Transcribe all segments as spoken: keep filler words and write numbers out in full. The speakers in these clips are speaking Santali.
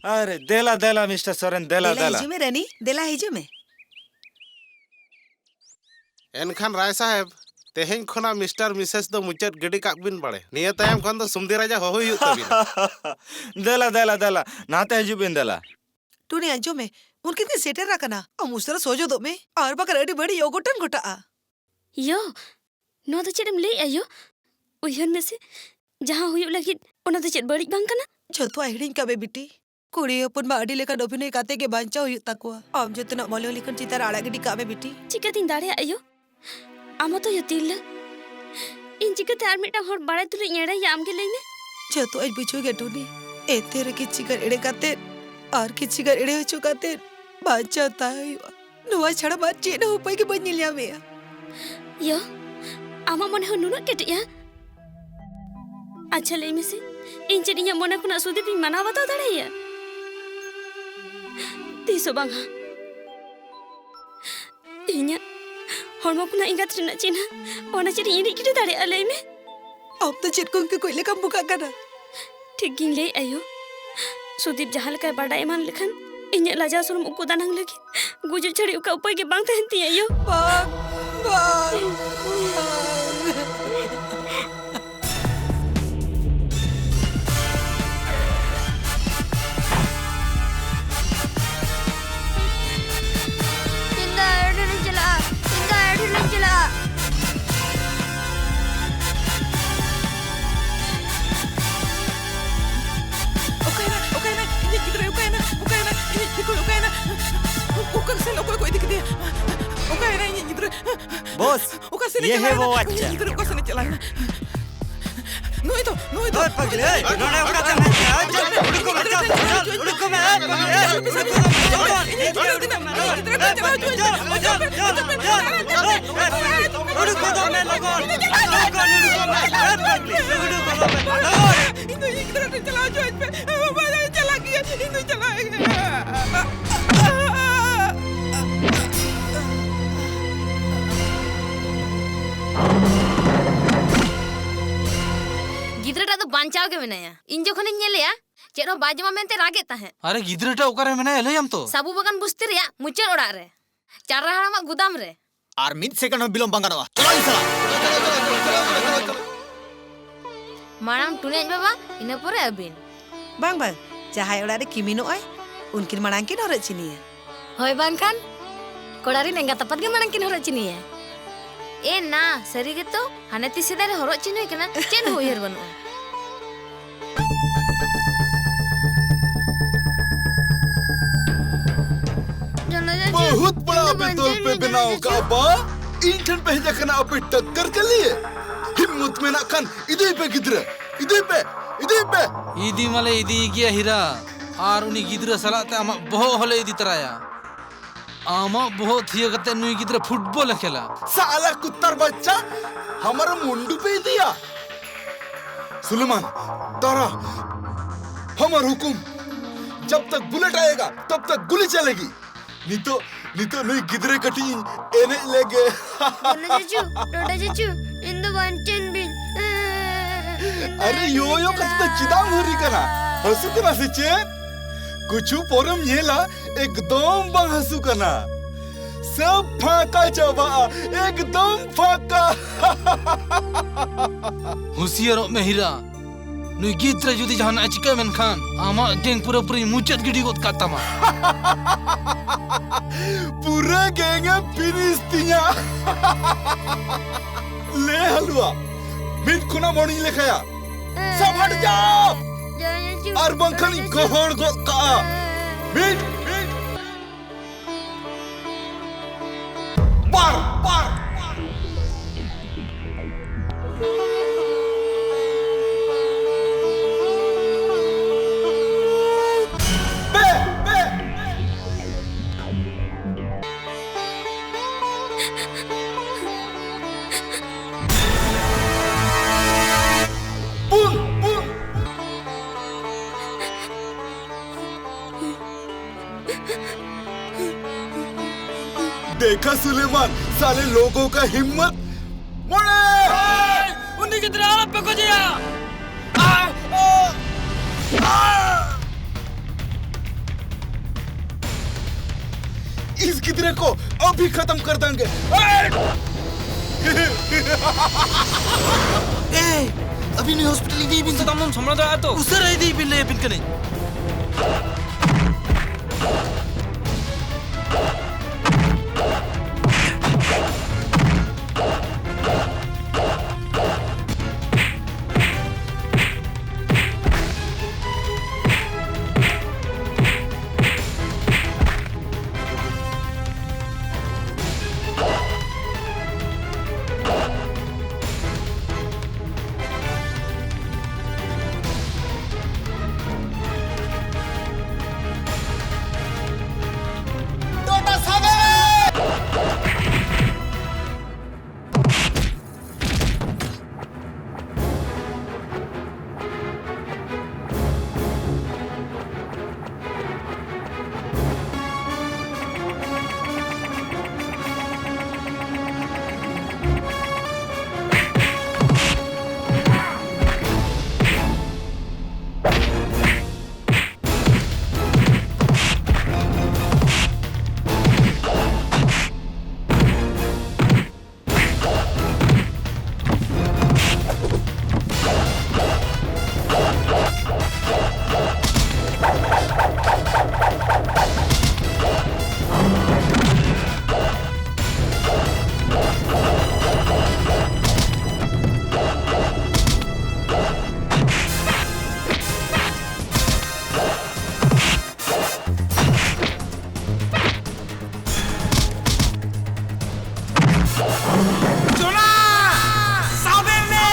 ᱟᱨᱮ, ᱫᱮᱞᱟ, ᱫᱮᱞᱟ, ᱢᱤᱥᱴᱟᱨ ᱥᱚᱨᱮᱱ, ᱫᱮᱞᱟ, ᱫᱮᱞᱟ ᱫᱮᱞᱟ᱾ ᱦᱤᱡᱩᱜ ᱢᱮ, ᱨᱟᱱᱤ, ᱫᱮᱞᱟ ᱦᱤᱡᱩᱜ ᱢᱮ᱾ ᱮᱱᱠᱷᱟᱱ ᱨᱟᱭ ᱥᱟᱦᱮᱵᱽ, ᱛᱮᱦᱮᱧ ᱠᱷᱚᱱᱟᱜ ᱢᱤᱥᱴᱟᱨ ᱢᱤᱥᱮᱥ ᱫᱚ ᱢᱩᱪᱟᱹᱫ ᱜᱤᱰᱤ ᱠᱟᱜ ᱵᱤᱱ ᱵᱟᱲᱮ᱾ ᱱᱤᱭᱟᱹ ᱛᱟᱭᱚᱢ ᱠᱷᱚᱱ ᱫᱚ ᱥᱩᱢᱫᱤ ᱨᱟᱡᱟ ᱦᱚᱦᱚᱭ ᱦᱩᱭᱩᱜ ᱛᱟᱵᱤᱱᱟ᱾ ᱫᱮᱞᱟ, ᱫᱮᱞᱟ, ᱫᱮᱞᱟ, ᱱᱟᱛᱮ ᱦᱤᱡᱩᱜ ᱵᱤᱱ, ᱫᱮᱞᱟ᱾ ᱴᱩᱱᱤ, ᱟᱸᱡᱚᱢ ᱢᱮ, ᱩᱱᱠᱤᱱ ᱠᱤᱱ ᱥᱮᱴᱮᱨ ᱟᱠᱟᱱᱟ᱾ ᱟᱢ ᱩᱥᱟᱹᱨᱟ ᱥᱚᱡᱚᱫᱚᱜ ᱢᱮ, ᱟᱨ ᱵᱟᱠᱷᱟᱱ ᱟᱹᱰᱤ ᱵᱟᱹᱲᱤᱡ ᱚᱜᱷᱚᱴᱚᱱ ᱜᱷᱚᱴᱟᱜᱼᱟ᱾ ᱭᱳ, ᱱᱚᱣᱟ ᱫᱚ ᱪᱮᱫ ᱮᱢ ᱞᱟᱹᱭᱮᱜᱼᱟ ᱭᱳ? ᱩᱭᱦᱟᱹᱨ ᱢᱮᱥᱮ, ᱡᱟᱦᱟᱸ ᱦᱩᱭᱩᱜ ᱞᱟᱹᱜᱤᱫ, ᱚᱱᱟ ᱫᱚ ᱪᱮᱫ ᱵᱟᱹᱲᱤᱡ ᱵᱟᱝ ᱠᱟᱱᱟ? ᱡᱷᱚᱛᱚᱣᱟᱜ ᱦᱤᱲᱤᱧ ᱠᱟᱜ ᱢᱮ ᱵᱤᱴᱤ᱾ ᱠᱩᱲᱤ ᱦᱚᱯᱚᱱ ᱢᱟ ᱟᱹᱰᱤ ᱞᱮᱠᱟᱱ ᱚᱵᱷᱤᱱᱚᱭ ᱠᱟᱛᱮ ᱜᱮ ᱵᱟᱧᱪᱟᱣ ᱦᱩᱭᱩᱜ ᱛᱟᱠᱚᱣᱟ᱾ ᱟᱢ ᱡᱚᱛᱚᱱᱟᱜ ᱢᱚᱞᱚᱝ ᱞᱤᱠᱷᱚᱱ ᱪᱮᱛᱟᱱ ᱨᱮ ᱟᱲᱟᱜ ᱜᱤᱰᱤ ᱠᱟᱜ ᱢᱮ ᱵᱤᱴᱤ᱾ ᱪᱤᱠᱟᱹᱛᱤᱧ ᱫᱟᱲᱮᱭᱟᱜᱼᱟ ᱭᱳ? ᱟᱢ ᱦᱚᱸᱛᱚ ᱭᱳ ᱛᱤᱨᱞᱟᱹ᱾ ᱤᱧ ᱪᱤᱠᱟᱹᱛᱮ ᱟᱨ ᱢᱤᱫᱴᱟᱝ ᱦᱚᱲ ᱵᱟᱲᱟᱭ ᱛᱩᱞᱩᱡ ᱤᱧ ᱮᱲᱮᱭᱟ, ᱟᱢ ᱜᱮ ᱞᱟᱹᱭ ᱢᱮ? ᱡᱷᱚᱛᱚᱣᱟᱜ ᱤᱧ ᱵᱩᱡᱷᱟᱹᱣ ᱜᱮᱭᱟ ᱴᱩᱱᱤ, ᱮᱱᱛᱮ ᱨᱮ ᱠᱤᱪᱷᱤ ᱜᱟᱱ ᱮᱲᱮ ᱠᱟᱛᱮ ᱟᱨ ᱠᱤᱪᱷᱤ ᱜᱟᱱ ᱮᱲᱮ ᱦᱚᱪᱚ ᱠᱟᱛᱮ ᱵᱟᱧᱪᱟᱣ ᱛᱟᱦᱮᱸ ᱦᱩᱭᱩᱜᱼᱟ᱾ ᱱᱚᱣᱟ ᱪᱷᱟᱲᱟ ᱢᱟ ᱪᱮᱫ ᱦᱚᱸ ᱩᱯᱟᱹᱭ ᱜᱮ ᱵᱟᱹᱧ ᱧᱮᱞ ᱧᱟᱢᱮᱜᱼᱟ᱾ ᱭᱳ, ᱟᱢᱟᱜ ᱢᱚᱱᱮ ᱦᱚᱸ ᱱᱩᱱᱟᱹᱜ ᱠᱮᱴᱮᱡᱼᱟ? ᱟᱪᱪᱷᱟ, ᱞᱟᱹᱭ ᱢᱮᱥᱮ, ᱤᱧ ᱪᱮᱫ ᱤᱧᱟᱹᱜ ᱢᱚᱱᱮ ᱠᱷᱚᱱᱟᱜ ᱥᱩᱫᱤᱯ ᱤᱧ ᱢᱟᱱᱟᱣ ᱵᱟᱛᱟᱣ ᱫᱟᱲᱮᱭᱟᱭᱟ? ᱛᱤᱥ ᱦᱚᱸ ᱵᱟᱝᱟ᱾ ᱤᱧᱟᱹᱜ ᱦᱚᱲᱢᱚ ᱠᱷᱚᱱᱟᱜ ᱮᱸᱜᱟᱛ ᱨᱮᱱᱟᱜ ᱪᱤᱱᱦᱟᱹ, ᱚᱱᱟ ᱪᱮᱫ ᱤᱧ ᱤᱲᱤᱡ ᱜᱤᱰᱤ ᱫᱟᱲᱮᱭᱟᱜᱼᱟ, ᱞᱟᱹᱭ ᱢᱮ? ᱟᱢ ᱫᱚ ᱪᱮᱫ ᱠᱚᱝᱠᱟᱹ ᱠᱚᱡ ᱞᱮᱠᱟᱢ ᱵᱚᱠᱟᱜ ᱠᱟᱱᱟ? ᱴᱷᱤᱠ ᱜᱤᱧ ᱞᱟᱹᱭᱮᱫᱼᱟ ᱭᱳ᱾ ᱥᱩᱫᱤᱯ ᱡᱟᱦᱟᱸ ᱞᱮᱠᱟᱭ ᱵᱟᱰᱟᱭ ᱮᱢᱟᱱ ᱞᱮᱠᱷᱟᱱ, ᱤᱧᱟᱹᱜ ᱞᱟᱡᱟᱣ ᱥᱚᱨᱚᱢ ᱩᱠᱩ ᱫᱟᱱᱟᱝ ᱞᱟᱹᱜᱤᱫ ᱜᱩᱡᱩᱜ ᱪᱷᱟᱹᱲᱤ ᱚᱠᱟ ᱩᱯᱟᱹᱭ ᱜᱮ ᱵᱟᱝ ᱛᱟᱦᱮᱱ ᱛᱤᱧᱟᱹ ᱭᱳ᱾ ᱵᱟᱝ, ᱵᱟᱝ, ᱵᱟᱝ᱾ ᱤᱧ ᱫᱚ ᱟᱭᱳ ᱴᱷᱮᱱᱤᱧ ᱪᱟᱞᱟᱜᱼᱟ᱾ ᱤᱧ ᱫᱚ ᱟᱭᱳ ᱴᱷᱮᱱᱤᱧ ᱪᱟᱞᱟᱜᱼᱟ᱾ ᱚᱠᱟᱭᱮᱱᱟ? ᱚᱠᱟᱭᱮᱱᱟ? ᱤᱧᱤᱡ ᱜᱤᱫᱽᱨᱟᱹ ᱚᱠᱟᱭᱮᱱᱟ? ᱚᱠᱟᱭᱮᱱᱟ? ᱤᱧᱤᱡ ᱴᱷᱤᱠᱩᱭ ᱚᱠᱟᱭᱮᱱᱟ? ᱚᱠᱟ ᱥᱮᱱ ᱚᱠᱚᱭ ᱠᱚ ᱤᱫᱤ ᱠᱮᱫᱮᱭᱟ? ᱚᱠᱟᱭᱮᱱᱟ ᱤᱧᱤᱡ ᱜᱤᱫᱽᱨᱟᱹ? ᱵᱚᱥ, ᱚᱠᱟ ᱥᱮᱱᱮ ᱤᱭᱮ ᱦᱮ ᱪᱟᱞᱟᱣᱮᱱᱟ? ᱵᱚ ᱵᱟᱪᱪᱟ᱾ ᱤᱧᱤᱡ ᱜᱤᱫᱽᱨᱟᱹ ᱚᱠᱟ ᱥᱮᱱᱮ ᱪᱟᱞᱟᱣᱮᱱᱟ? ᱱᱩᱭ ᱫᱚ, ᱱᱩᱭ ᱫᱚ᱾ ᱳᱭ ᱯᱟᱜᱽᱞᱤ, ᱳᱭ, ᱱᱚᱰᱮ ᱚᱠᱟᱛᱮᱢ ᱦᱮᱡ ᱠᱟᱱᱟ? ᱪᱚᱞ, ᱩᱰᱩᱠ ᱠᱚᱜ ᱢᱮ, ᱪᱚᱞ, ᱪᱚᱞ, ᱩᱰᱩᱠ ᱠᱚᱜ ᱢᱮ, ᱳᱭ ᱯᱟᱜᱽᱞᱤ, ᱳᱭ, ᱩᱰᱩᱠ ᱠᱚᱜ ᱢᱮ, ᱞᱚᱜᱚᱱ᱾ ᱩᱰᱩᱠ ᱠᱚᱜ ᱢᱮ, ᱞᱚᱜᱚᱱ, ᱩᱰᱩᱠ ᱠᱚᱜ ᱢᱮ, ᱳᱭ ᱯᱟᱜᱽᱞᱤ, ᱪᱚᱞ, ᱪᱚᱞ, ᱪᱚᱞ, ᱪᱚᱞ, ᱳᱭ, ᱩᱰᱩᱠ ᱠᱚᱜ ᱢᱮ, ᱞᱚᱜᱚᱱ, ᱞᱚᱜᱚᱱ, ᱩᱰᱩᱠ ᱠᱚᱜ ᱢᱮ, ᱳᱭ ᱯᱟᱜᱽᱞᱤ, ᱩᱰᱩᱠ ᱠᱚᱜ ᱢᱮ, ᱞᱚᱜᱚᱱ᱾ ᱤᱧ ᱫᱚ ᱤᱧ ᱜᱤᱫᱽᱨᱟᱹ ᱴᱷᱮᱱ ᱪᱟᱞᱟᱣ ᱦᱚᱪᱚᱣᱟᱹᱧ ᱯᱮ᱾ ᱵᱟᱵᱟ, ᱪᱟᱞᱟᱜ ᱜᱤᱭᱟᱹᱧ, ᱤᱧ ᱫᱚᱧ ᱪᱟᱞᱟᱜ ᱜᱮᱭᱟ᱾ ᱜᱤᱫᱽᱨᱟᱹᱴᱟᱜ ᱫᱚ ᱵᱟᱧᱪᱟᱣ ᱜᱮ ᱢᱮᱱᱟᱭᱟ᱾ ᱤᱧ ᱡᱚᱠᱷᱚᱱᱤᱧ ᱧᱮᱞᱮᱭᱟ, ᱪᱮᱫ ᱦᱚᱸ ᱵᱟᱭ ᱡᱚᱢᱟ ᱢᱮᱱᱛᱮ ᱨᱟᱜᱮᱫ ᱛᱟᱦᱮᱸᱫ᱾ ᱟᱨᱮ, ᱜᱤᱫᱽᱨᱟᱹᱴᱟ ᱚᱠᱟᱨᱮ ᱢᱮᱱᱟᱭᱟ ᱞᱟᱹᱭᱟᱢ ᱛᱚ? ᱥᱟᱵᱩ ᱵᱟᱜᱟᱱ ᱵᱩᱥᱛᱤ ᱨᱮᱭᱟᱜ ᱢᱩᱪᱟᱹᱫ ᱚᱲᱟᱜ ᱨᱮ, ᱪᱟᱨᱟ ᱦᱟᱲᱟᱢᱟᱜ ᱜᱩᱫᱟᱢ ᱨᱮ᱾ ᱟᱨ ᱢᱤᱫ ᱥᱮᱠᱮᱱᱰ ᱦᱚᱸ ᱵᱤᱞᱚᱢ ᱵᱟᱝ ᱜᱟᱱᱚᱜᱼᱟ᱾ ᱪᱚᱞᱚ ᱤᱧ ᱥᱟᱞᱟᱜ᱾ ᱢᱟᱲᱟᱝ ᱴᱩᱱᱤ ᱟᱡ ᱵᱟᱵᱟ, ᱤᱱᱟᱹ ᱯᱚᱨᱮ ᱟᱹᱵᱤᱱ᱾ ᱵᱟᱝ, ᱵᱟᱝ, ᱡᱟᱦᱟᱸᱭ ᱚᱲᱟᱜ ᱨᱮ ᱠᱤᱢᱤᱱᱚᱜ ᱟᱭ, ᱩᱱᱠᱤᱱ ᱢᱟᱲᱟᱝ ᱠᱤᱱ ᱦᱚᱨᱚᱜ ᱪᱤᱱᱤᱭᱟ᱾ ᱦᱳᱭ ᱵᱟᱝᱠᱷᱟᱱ, ᱠᱚᱲᱟ ᱨᱤᱱ ᱮᱸᱜᱟᱛ ᱟᱯᱟᱛ ᱜᱮ ᱢᱟᱲᱟᱝ ᱠᱤᱱ ᱦᱚᱨᱚᱜ ᱪᱤᱱᱤᱭᱟ᱾ ᱮ ᱱᱟ, ᱥᱟᱹᱨᱤ ᱜᱮᱛᱚ, ᱦᱟᱱᱮ ᱛᱤᱥ ᱥᱮᱫᱟᱭ ᱨᱮ ᱦᱚᱨᱚᱜ ᱪᱤᱱᱤ ᱦᱩᱭ ᱠᱟᱱᱟ, ᱪᱮᱫ ᱦᱚᱸ ᱩᱭᱦᱟᱹᱨ ᱵᱟᱹᱱᱩᱜᱼᱟ᱾ ᱡᱚᱱᱚ ᱡᱟᱹᱡᱩ, ᱵᱚᱦᱩᱛ ᱵᱟᱲᱟ ᱤᱧ ᱫᱚ ᱟᱯᱮ ᱵᱟᱧᱪᱟᱣ ᱫᱚᱞ ᱯᱮ ᱢᱮ, ᱵᱮᱱᱟᱣ ᱡᱚᱱᱚ ᱠᱟᱜᱼᱟ ᱡᱟᱹᱡᱩ᱾ ᱵᱟ, ᱤᱧ ᱴᱷᱮᱱ ᱯᱮ ᱦᱮᱡ ᱟᱠᱟᱱᱟ ᱟᱯᱮ ᱴᱟᱠᱠᱟᱨ ᱠᱮ ᱞᱤᱭᱮ? ᱦᱤᱢᱢᱚᱛ ᱢᱮᱱᱟᱜ ᱠᱷᱟᱱ ᱤᱫᱤᱭ ᱯᱮ ᱜᱤᱫᱽᱨᱟᱹ, ᱤᱫᱤᱭ ᱯᱮ, ᱤᱫᱤᱭ ᱯᱮ᱾ ᱤᱫᱤ ᱢᱟᱞᱮ ᱤᱫᱤᱭ ᱜᱮᱭᱟ ᱦᱤᱨᱟ, ᱟᱨ ᱩᱱᱤ ᱜᱤᱫᱽᱨᱟᱹ ᱥᱟᱞᱟᱜ ᱛᱮ ᱟᱢᱟᱜ ᱵᱚᱦᱚᱜ ᱦᱚᱸᱞᱮ ᱤᱫᱤ ᱛᱚᱨᱟᱭᱟ᱾ ᱟᱢᱟᱜ ᱵᱚᱦᱚᱜ ᱛᱷᱤᱭᱟᱹ ᱠᱟᱛᱮ ᱱᱩᱭ ᱜᱤᱫᱽᱨᱟᱹ ᱯᱷᱩᱴᱵᱚᱞ ᱮ ᱠᱷᱮᱞᱟ᱾ साला कुत्ता बच्चा, हमारा मुंडू पे दिया। सुलेमान, तारा, हमारा हुक्म, जब तक बुलेट आएगा, तब तक गोली चलेगी। ᱱᱤᱛᱚᱜ, ᱱᱤᱛᱚᱜ ᱱᱩᱭ ᱜᱤᱫᱽᱨᱟᱹ ᱠᱟᱹᱴᱤᱡ ᱤᱧ ᱮᱱᱮᱡ ᱞᱮᱜᱮ᱾ ᱰᱚᱰᱟ ᱡᱟᱹᱡᱩ, ᱰᱚᱰᱟ ᱡᱟᱹᱡᱩ, ᱤᱧ ᱫᱚ ᱵᱟᱧᱪᱟᱣ ᱵᱤᱱ᱾ ᱤᱧ ᱫᱚ ᱟᱨᱮ ᱵᱟᱧᱪᱟᱣ ᱭᱳᱭᱳ, ᱠᱟᱛᱷᱟ ᱫᱚ ᱪᱮᱫᱟᱜ ᱮᱢ ᱦᱩᱨᱤ ᱠᱟᱱᱟ? ᱦᱟᱹᱥᱩ ᱠᱟᱱᱟ ᱥᱮ ᱪᱮᱫ? ᱠᱤᱪᱷᱩ ᱯᱚᱨᱮᱢ ᱧᱮᱞᱟ, ᱮᱠᱫᱚᱢ ᱵᱟᱝ ᱦᱟᱹᱥᱩ ᱠᱟᱱᱟ᱾ ᱥᱟᱵ ᱯᱷᱟᱸᱠᱟ ᱪᱟᱵᱟᱜᱼᱟ, ᱮᱠᱫᱚᱢ ᱯᱷᱟᱸᱠᱟ᱾ ᱦᱩᱸᱥᱤᱭᱟᱹᱨᱚᱜ ᱢᱮ ᱦᱤᱨᱟ, ᱱᱩᱭ ᱜᱤᱫᱽᱨᱟᱹ ᱡᱩᱫᱤ ᱡᱟᱦᱟᱱᱟᱜ ᱮ ᱪᱤᱠᱟᱹ ᱢᱮᱱᱠᱷᱟᱱ ᱟᱢᱟᱜ ᱜᱮᱝ ᱯᱩᱨᱟᱹᱯᱩᱨᱤ ᱢᱩᱪᱟᱹᱫ ᱜᱤᱰᱤ ᱜᱚᱫ ᱠᱟᱜ ᱛᱟᱢᱟ᱾ ᱯᱩᱨᱟᱹ ᱜᱮᱝ ᱮᱢ ᱯᱷᱤᱱᱤᱥ ᱛᱤᱧᱟ᱾ ᱞᱮ ᱦᱟᱞᱩᱣᱟ, ᱢᱤᱫ ᱠᱷᱚᱱᱟᱜ ᱢᱚᱬᱮᱧ ᱞᱮᱠᱷᱟᱭᱟ᱾ ᱥᱟᱵ ᱦᱟᱴ ᱡᱟᱣ! ᱟᱨ ᱵᱟᱝᱠᱷᱟᱱᱤᱧ ᱜᱚᱦᱚᱲ ᱜᱚᱫ ᱠᱟᱜᱼᱟ᱾ ᱢᱤᱫ, ᱢᱤᱫ᱾ ᱵᱟᱨ, ᱵᱟᱨ᱾ ᱯᱮ, ᱯᱮ᱾ ᱯᱩᱱ, ᱯᱩᱱ᱾ देखा सुलेमान, साले लोगों का हिम्मत। ᱢᱚᱬᱮ! ᱩᱱᱤ ᱜᱤᱫᱽᱨᱟᱹ ᱟᱞᱚᱯᱮ ᱜᱚᱡᱮᱭᱟ! इस गिदरे को अभी खत्म कर देंगे। ए, अभी नहीं हॉस्पिटल, इदी बिन। ᱥᱟᱫᱟᱢ ᱫᱚᱢ ᱥᱟᱢᱵᱲᱟᱣ ᱫᱟᱲᱮᱭᱟᱜᱼᱟ ᱛᱚ? ᱩᱥᱟᱹᱨᱟ ᱤᱫᱤᱭ ᱵᱤᱱ, ᱞᱟᱹᱭ ᱟᱹᱵᱤᱱ ᱠᱟᱹᱱᱟᱹᱧ᱾ ᱡᱚᱱᱟ! ᱥᱟᱵᱮ ᱢᱮ!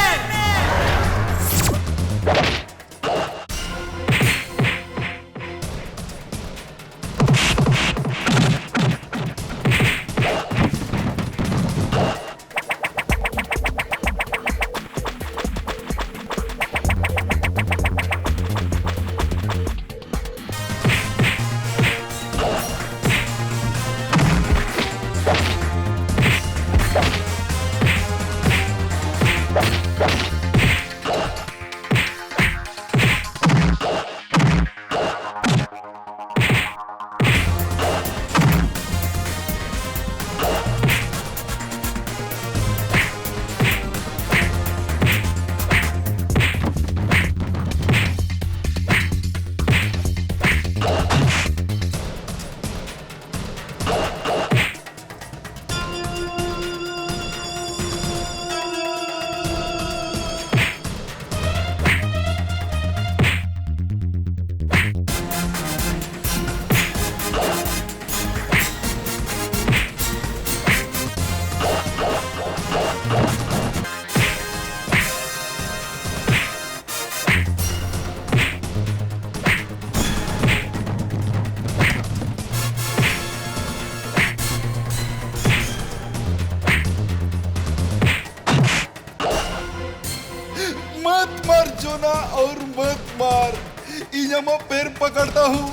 करता हूँ,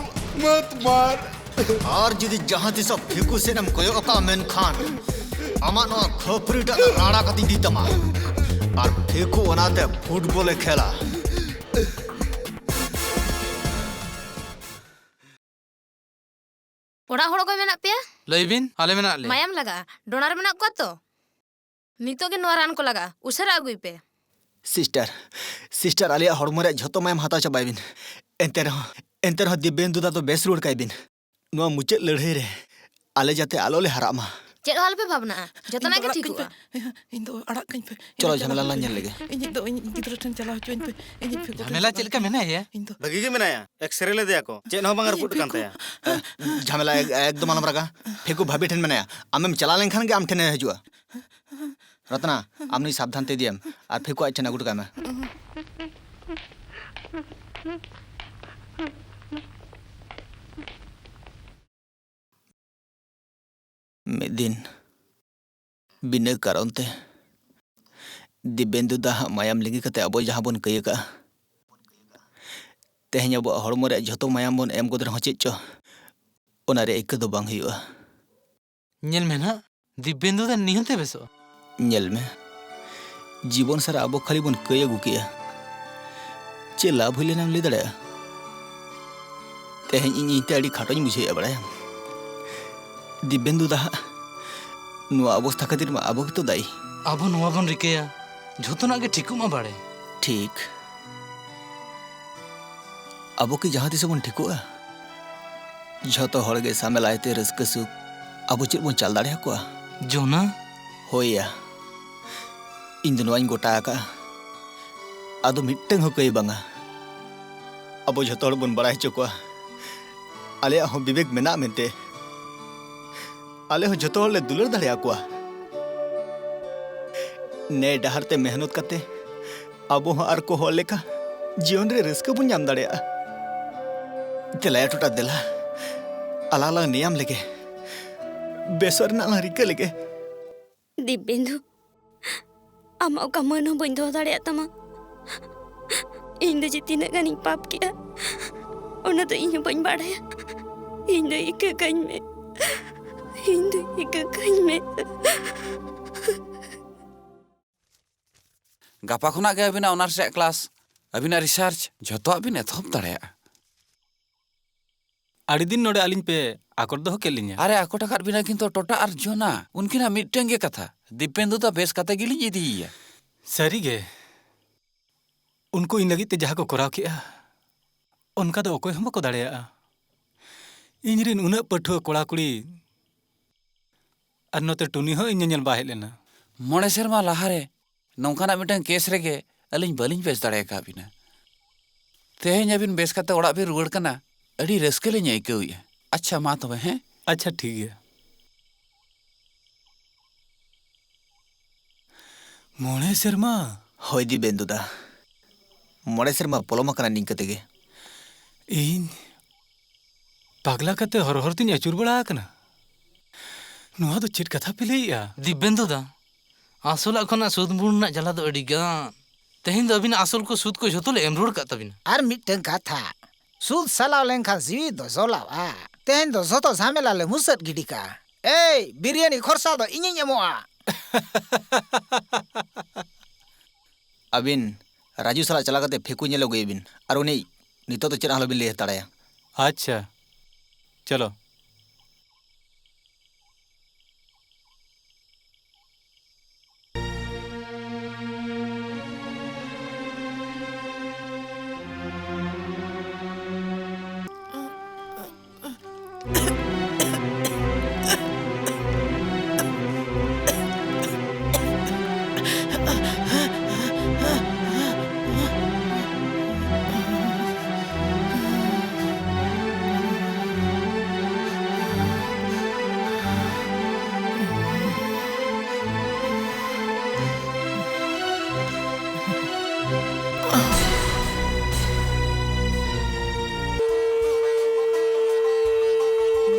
मत मार। ᱟᱨ ᱡᱩᱫᱤ ᱡᱟᱦᱟᱸ ᱛᱤᱥᱚᱜ ᱯᱷᱮᱠᱩ ᱥᱮᱫ ᱮᱢ ᱠᱚᱭᱚᱜ ᱟᱠᱟᱫᱼᱟ, ᱢᱮᱱᱠᱷᱟᱱ ᱟᱢᱟᱜ ᱱᱚᱣᱟ ᱠᱷᱟᱹᱯᱟᱹᱨᱤ ᱴᱟᱜ ᱫᱚ ᱨᱟᱲᱟ ᱠᱟᱛᱮ ᱤᱫᱤ ᱛᱟᱢᱟ᱾ ᱟᱨ ᱯᱷᱮᱠᱩ ᱚᱱᱟᱛᱮ ᱯᱷᱩᱴᱵᱚᱞ ᱮ ᱠᱷᱮᱞᱟ᱾ ᱚᱲᱟᱜ ᱦᱚᱲ ᱚᱠᱚᱭ ᱢᱮᱱᱟᱜ ᱯᱮᱭᱟ? ᱞᱟᱹᱭ ᱵᱤᱱ, ᱟᱞᱮ ᱢᱮᱱᱟᱜ ᱞᱮᱭᱟ᱾ ᱢᱟᱭᱟᱢ ᱞᱟᱜᱟᱜᱼᱟ᱾ ᱰᱳᱱᱟᱨ ᱢᱮᱱᱟᱜ ᱠᱚᱣᱟ ᱛᱚ? ᱱᱤᱛᱚᱜ ᱜᱮ ᱱᱚᱣᱟ ᱨᱟᱱ ᱠᱚ ᱞᱟᱜᱟᱜᱼᱟ᱾ ᱩᱥᱟᱹᱨᱟ ᱟᱹᱜᱩᱭ ᱯᱮ᱾ ᱥᱤᱥᱴᱟᱨ, ᱥᱤᱥᱴᱟᱨ, ᱟᱞᱮᱭᱟᱜ ᱦᱚᱲᱢᱚ ᱨᱮᱭᱟᱜ ᱡᱷᱚᱛᱚ ᱢᱟᱭᱟᱢ ᱦᱟᱛᱟᱣ ᱪᱟᱵᱟᱭ ᱵᱤᱱ᱾ ᱮᱱᱛᱮ ᱨᱮᱦᱚᱸ, ᱮᱱᱛᱮ ᱨᱮᱦᱚᱸ ᱫᱤᱵᱽᱵᱮᱱᱫᱩ ᱫᱟ ᱫᱚ ᱵᱮᱥ ᱨᱩᱣᱟᱹᱲ ᱠᱟᱭ ᱵᱤᱱ᱾ ᱱᱚᱣᱟ ᱢᱩᱪᱟᱹᱫ ᱞᱟᱹᱲᱦᱟᱹᱭ ᱨᱮ ᱟᱞᱮ ᱡᱟᱛᱮ ᱟᱞᱚ ᱞᱮ ᱦᱟᱨᱟᱜ ᱢᱟ᱾ ᱪᱮᱫ ᱦᱚᱸ ᱟᱞᱚᱯᱮ ᱵᱷᱟᱵᱽᱱᱟᱜᱼᱟ, ᱡᱚᱛᱚᱱᱟᱜ ᱜᱮ ᱴᱷᱤᱠᱚᱜᱼᱟ᱾ ᱤᱧ ᱫᱚ ᱟᱲᱟᱜ ᱠᱟᱹᱧ ᱯᱮ᱾ ᱪᱚᱞᱚ, ᱡᱷᱟᱢᱮᱞᱟ ᱞᱟᱝ ᱧᱮᱞ ᱞᱮᱜᱮ᱾ ᱤᱧ ᱫᱚ ᱤᱧ ᱜᱤᱫᱽᱨᱟᱹ ᱴᱷᱮᱱ ᱪᱟᱞᱟᱣ ᱦᱚᱪᱚᱧ ᱯᱮ᱾ ᱤᱧᱤᱡ ᱯᱷᱮᱠᱩ ᱴᱷᱮᱱ ᱡᱷᱟᱢᱮᱞᱟ ᱪᱟᱞᱟᱣ ᱪᱮᱫ ᱞᱮᱠᱟ ᱦᱚᱪᱚᱧ ᱢᱮᱱᱟᱭᱟ? ᱯᱮ᱾ ᱤᱧ ᱫᱚ ᱵᱷᱟᱹᱜᱤ ᱜᱮ ᱢᱮᱱᱟᱭᱟ, ᱮᱠᱥᱨᱮ ᱞᱮᱫᱮᱭᱟ ᱠᱚ, ᱪᱮᱫ ᱦᱚᱸ ᱵᱟᱝ ᱤᱧᱤᱡ ᱨᱟᱹᱯᱩᱫ ᱟᱠᱟᱱ ᱯᱷᱮᱠᱩ᱾ ᱛᱟᱭᱟ᱾ ᱮ, ᱡᱷᱟᱢᱮᱞᱟ ᱮᱠ-, ᱮᱠᱫᱚᱢ ᱟᱞᱚᱢ ᱨᱟᱜᱟ᱾ ᱯᱷᱮᱠᱩ ᱵᱷᱟᱵᱤ ᱴᱷᱮᱱ ᱢᱮᱱᱟᱭᱟ, ᱟᱢᱮᱢ ᱪᱟᱞᱟᱣ ᱞᱮᱱᱠᱷᱟᱱ ᱜᱮ ᱟᱢ ᱴᱷᱮᱱᱮ ᱦᱤᱡᱩᱜᱼᱟ᱾ ᱨᱚᱛᱱᱟ, ᱟᱢ ᱱᱩᱭ ᱥᱟᱵᱫᱷᱟᱱ ᱛᱮ ᱤᱫᱤᱭᱮᱢ ᱟᱨ ᱯᱷᱮᱠᱩ ᱟᱡ ᱴᱷᱮᱱ ᱟᱹᱜᱩ ᱦᱚᱴᱚ ᱠᱟᱭ ᱢᱮ᱾ ᱢᱤᱫ ᱫᱤᱱ ᱵᱤᱱᱟᱹ ᱠᱟᱨᱚᱱ ᱛᱮ ᱫᱤᱵᱮᱱᱫᱩ ᱫᱟ ᱦᱟᱜ ᱢᱟᱭᱟᱢ ᱞᱤᱸᱜᱤ ᱠᱟᱛᱮ ᱟᱵᱚ ᱡᱟᱦᱟᱸ ᱵᱚᱱ ᱠᱟᱹᱭ ᱟᱠᱟᱜᱼᱟ, ᱛᱮᱦᱮᱧ ᱟᱵᱚᱣᱟᱜ ᱦᱚᱲᱢᱚ ᱨᱮᱭᱟᱜ ᱡᱷᱚᱛᱚ ᱢᱟᱭᱟᱢ ᱵᱚᱱ ᱮᱢ ᱜᱚᱫ ᱨᱮᱦᱚᱸ ᱪᱮᱫ ᱪᱚ ᱚᱱᱟ ᱨᱮᱭᱟᱜ ᱤᱠᱟᱹ ᱫᱚ ᱵᱟᱝ ᱦᱩᱭᱩᱜᱼᱟ᱾ ᱧᱮᱞ ᱢᱮ ᱱᱟᱦᱟᱜ, ᱫᱤᱵᱽᱵᱮᱱᱫᱩ ᱫᱚ ᱱᱤᱦᱟᱹᱛᱮ ᱵᱮᱥᱚᱜᱼᱟ᱾ ᱧᱮᱞ ᱢᱮ, ᱡᱤᱵᱚᱱ ᱥᱟᱨᱟ ᱟᱵᱚ ᱠᱷᱟᱹᱞᱤ ᱵᱚᱱ ᱠᱟᱹᱭ ᱟᱹᱜᱩ ᱠᱮᱜᱼᱟ᱾ ᱪᱮᱫ ᱞᱟᱵᱷ ᱦᱩᱭ ᱞᱮᱱᱟ ᱮᱢ ᱞᱟᱹᱭ ᱫᱟᱲᱮᱭᱟᱜᱼᱟ? ᱛᱮᱦᱮᱧ ᱤᱧ ᱤᱧᱛᱮ ᱟᱹᱰᱤ ᱠᱷᱟᱴᱚᱧ ᱵᱩᱡᱷᱟᱹᱣᱮᱫᱼᱟ, ᱵᱟᱲᱟᱭᱟᱢ? ᱫᱤᱵᱽᱵᱮᱱᱫᱩ ᱫᱟ ᱦᱟᱜ ᱱᱚᱣᱟ ᱚᱵᱚᱥᱛᱷᱟ ᱠᱷᱟᱹᱛᱤᱨ ᱢᱟ ᱟᱵᱚ ᱜᱮᱛᱚ ᱫᱟᱭᱤ᱾ ᱟᱵᱚ ᱱᱚᱣᱟ ᱵᱚᱱ ᱨᱤᱠᱟᱹᱭᱟ, ᱡᱷᱚᱛᱚᱱᱟᱜ ᱜᱮ ᱴᱷᱤᱠᱚᱜ ᱢᱟ ᱵᱟᱲᱮ᱾ ᱴᱷᱤᱠ᱾ ᱟᱵᱚ ᱠᱤ ᱡᱟᱦᱟᱸ ᱛᱤᱥ ᱵᱚᱱ ᱴᱷᱤᱠᱚᱜᱼᱟ? ᱡᱷᱚᱛᱚ ᱦᱚᱲ ᱜᱮ ᱥᱟᱢᱮᱞᱟᱭ ᱛᱮ ᱨᱟᱹᱥᱠᱟᱹ ᱥᱩᱠ ᱟᱵᱚ ᱪᱮᱫ ᱵᱚᱱ ᱪᱟᱞ ᱫᱟᱲᱮᱭᱟᱠᱚᱣᱟ? ᱡᱚᱱᱟ? ᱦᱳᱭ ᱭᱟ, ᱤᱧ ᱫᱚ ᱱᱚᱣᱟᱧ ᱜᱚᱴᱟ ᱟᱠᱟᱫᱼᱟ, ᱟᱫᱚ ᱢᱤᱫᱴᱟᱝ ᱦᱚᱸ ᱠᱟᱹᱭ ᱵᱟᱝᱟ᱾ ᱟᱵᱚ ᱡᱷᱚᱛᱚ ᱦᱚᱲ ᱵᱚᱱ ᱵᱟᱲᱟᱭ ᱦᱚᱪᱚ ᱠᱚᱣᱟ, ᱟᱞᱮᱭᱟᱜ ᱦᱚᱸ ᱵᱤᱵᱮᱠ ᱢᱮᱱᱟᱜ ᱢᱮᱱᱛᱮ᱾ ᱟᱞᱮ ᱦᱚᱸ ᱡᱷᱚᱛᱚ ᱦᱚᱲ ᱞᱮ ᱫᱩᱞᱟᱹᱲ ᱫᱟᱲᱮᱭᱟᱠᱚᱣᱟ᱾ ᱱᱮ ᱰᱟᱦᱟᱨ ᱛᱮ ᱢᱮᱦᱱᱚᱛ ᱠᱟᱛᱮ ᱟᱵᱚ ᱦᱚᱸ ᱟᱨ ᱠᱚ ᱦᱚᱲ ᱞᱮᱠᱟ ᱡᱤᱭᱚᱱ ᱨᱮ ᱨᱟᱹᱥᱠᱟᱹ ᱵᱚᱱ ᱧᱟᱢ ᱫᱟᱲᱮᱭᱟᱜᱼᱟ᱾ ᱫᱮᱞᱟᱭᱟ ᱴᱚᱴᱟ, ᱫᱮᱞᱟ, ᱟᱞᱟᱝ ᱞᱟᱝ ᱱᱮᱭᱟᱢ ᱞᱮᱜᱮ, ᱵᱮᱥᱚᱜ ᱨᱮᱱᱟᱜ ᱞᱟᱝ ᱨᱤᱠᱟᱹ ᱞᱮᱜᱮ᱾ ᱫᱤᱵᱽᱵᱮᱱᱫᱩ, ᱟᱢᱟᱜ ᱚᱠᱟ ᱢᱟᱹᱱ ᱦᱚᱸ ᱵᱟᱹᱧ ᱫᱚᱦᱚ ᱫᱟᱲᱮᱭᱟᱜ ᱛᱟᱢᱟ᱾ ᱤᱧ ᱫᱚ ᱡᱮ ᱛᱤᱱᱟᱹᱜ ᱜᱟᱱᱤᱧ ᱯᱟᱯ ᱠᱮᱜᱼᱟ, ᱚᱱᱟ ᱫᱚ ᱤᱧ ᱦᱚᱸ ᱵᱟᱹᱧ ᱵᱟᱲᱟᱭᱟ᱾ ᱤᱧ ᱫᱚ ᱤᱠᱟᱹ ᱠᱟᱹᱧ ᱢᱮ, ᱤᱧ ᱫᱚ ᱤᱠᱟᱹ ᱠᱟᱹᱧ ᱢᱮ᱾ ᱜᱟᱯᱟ ᱠᱷᱚᱱᱟᱜ ᱜᱮ ᱟᱹᱵᱤᱱᱟᱜ ᱚᱱᱟᱨᱥ ᱨᱮᱭᱟᱜ ᱠᱞᱟᱥ, ᱟᱹᱵᱤᱱᱟᱜ ᱨᱤᱥᱟᱨᱪ, ᱡᱷᱚᱛᱚᱣᱟᱜ ᱵᱤᱱ ᱮᱛᱚᱦᱚᱵ ᱫᱟᱲᱮᱭᱟᱜᱼᱟ᱾ ᱟᱹᱰᱤ ᱫᱤᱱ ᱱᱚᱰᱮ ᱟᱹᱞᱤᱧ ᱯᱮ ᱟᱠᱚᱴ ᱫᱚᱦᱚ ᱠᱮᱫ ᱞᱤᱧᱟ᱾ ᱟᱨᱮ, ᱟᱠᱚᱴ ᱟᱠᱟᱫ ᱵᱤᱱᱟ ᱠᱤᱱᱛᱩ ᱴᱚᱴᱟ ᱟᱨ ᱡᱚᱱᱟ, ᱩᱱᱠᱤᱱᱟᱜ ᱢᱤᱫᱴᱟᱝ ᱜᱮ ᱠᱟᱛᱷᱟ, ᱫᱤᱯᱮᱱᱫᱩ ᱫᱟ ᱵᱮᱥ ᱠᱟᱛᱮ ᱜᱮᱞᱤᱧ ᱤᱫᱤᱭᱮᱭᱟ᱾ ᱥᱟᱹᱨᱤ ᱜᱮ, ᱩᱱᱠᱩ ᱤᱧ ᱞᱟᱹᱜᱤᱫ ᱛᱮ ᱡᱟᱦᱟᱸ ᱠᱚ ᱠᱚᱨᱟᱣ ᱠᱮᱜᱼᱟ, ᱚᱱᱠᱟ ᱫᱚ ᱚᱠᱚᱭ ᱦᱚᱸ ᱵᱟᱠᱚ ᱫᱟᱲᱮᱭᱟᱜᱼᱟ᱾ ᱤᱧ ᱨᱤᱱ ᱩᱱᱟᱹᱜ ᱯᱟᱹᱴᱷᱩᱣᱟᱹ ᱠᱚᱲᱟ ᱠᱩᱲᱤ ᱟᱨ ᱱᱚᱛᱮ ᱴᱩᱱᱤ ᱦᱚᱸ ᱤᱧ ᱧᱮᱧᱮᱞ ᱵᱟᱭ ᱦᱮᱡ ᱞᱮᱱᱟ᱾ ᱢᱚᱬᱮ ᱥᱮᱨᱢᱟ ᱞᱟᱦᱟᱨᱮ ᱱᱚᱝᱠᱟᱱᱟᱜ ᱢᱤᱫᱴᱟᱝ ᱠᱮᱥ ᱨᱮᱜᱮ ᱟᱹᱞᱤᱧ ᱵᱟᱹᱞᱤᱧ ᱵᱮᱥ ᱫᱟᱲᱮ ᱟᱠᱟᱫ ᱵᱤᱱᱟ᱾ ᱛᱮᱦᱮᱧ ᱟᱹᱵᱤᱱ ᱵᱮᱥ ᱠᱟᱛᱮ ᱚᱲᱟᱜ ᱵᱤᱱ ᱨᱩᱣᱟᱹᱲ ᱠᱟᱱᱟ, ᱟᱹᱰᱤ ᱨᱟᱹᱥᱠᱟᱹ ᱞᱤᱧ ᱟᱹᱭᱠᱟᱹᱣᱮᱫᱼᱟ᱾ ᱟᱪᱪᱷᱟ, ᱢᱟ ᱛᱚᱵᱮ, ᱦᱮᱸ? ᱟᱪᱪᱷᱟ, ᱴᱷᱤᱠ ᱜᱮᱭᱟ᱾ ᱢᱚᱬᱮ ᱥᱮᱨᱢᱟ? ᱦᱳᱭ ᱫᱤᱵᱮᱱᱫᱩ ᱫᱟ, ᱢᱚᱬᱮ ᱥᱮᱨᱢᱟ ᱯᱚᱞᱚᱢ ᱟᱠᱟᱱᱟ ᱱᱤᱝᱠᱟᱹ ᱛᱮᱜᱮ᱾ ᱤᱧ ᱯᱟᱜᱽᱞᱟ ᱠᱟᱛᱮ ᱦᱚᱨ ᱦᱚᱨ ᱛᱤᱧ ᱟᱹᱪᱩᱨ ᱵᱟᱲᱟ ᱟᱠᱟᱱᱟ᱾ ᱱᱚᱣᱟ ᱫᱚ ᱪᱮᱫ ᱠᱟᱛᱷᱟ ᱯᱮ ᱞᱟᱹᱭᱮᱜᱼᱟ? ᱫᱤᱵᱮᱱᱫᱩ ᱫᱟ, ᱟᱥᱚᱞᱟᱜ ᱠᱷᱚᱱᱟᱜ ᱥᱩᱫ ᱵᱩᱱ ᱨᱮᱱᱟᱜ ᱡᱟᱞᱟ ᱫᱚ ᱟᱹᱰᱤ ᱜᱟᱱ᱾ ᱛᱮᱦᱮᱧ ᱫᱚ ᱟᱹᱵᱤᱱᱟᱜ ᱟᱥᱚᱞ ᱠᱚ ᱥᱩᱫ ᱠᱚ ᱡᱷᱚᱛᱚ ᱞᱮ ᱮᱢ ᱨᱩᱣᱟᱹᱲ ᱠᱟᱜ ᱛᱟᱹᱵᱤᱱᱟ᱾ ᱟᱨ ᱢᱤᱫᱴᱟᱝ ᱠᱟᱛᱷᱟ, ᱥᱩᱫ ᱥᱟᱞᱟᱣ ᱞᱮᱱᱠᱷᱟᱱ ᱡᱤᱣᱤ ᱫᱚ ᱡᱚᱞᱟᱣᱟ᱾ ᱛᱮᱦᱮᱧ ᱫᱚ ᱡᱷᱚᱛᱚ ᱡᱷᱟᱢᱮᱞᱟ ᱞᱮ ᱢᱩᱪᱟᱹᱫ ᱜᱤᱰᱤ ᱠᱟᱜᱼᱟ᱾ ᱮᱭ, ᱵᱤᱨᱭᱟᱱᱤ ᱠᱷᱚᱨᱪᱟ ᱫᱚ ᱤᱧᱤᱧ ᱮᱢᱚᱜᱼᱟ᱾ ᱟᱹᱵᱤᱱ ᱨᱟᱡᱩ ᱥᱟᱞᱟᱜ ᱪᱟᱞᱟᱣ ᱠᱟᱛᱮ ᱯᱷᱮᱠᱩ ᱧᱮᱞ ᱟᱹᱜᱩᱭᱮ ᱵᱤᱱ᱾ ᱟᱨ ᱩᱱᱤ ᱱᱤᱛᱚᱜ ᱫᱚ ᱪᱮᱫ ᱦᱚᱸ ᱟᱞᱚᱵᱤᱱ ᱞᱟᱹᱭ ᱦᱟᱛᱟᱲᱟᱭᱟ᱾ ᱟᱪᱪᱷᱟ, ᱪᱚᱞᱚ᱾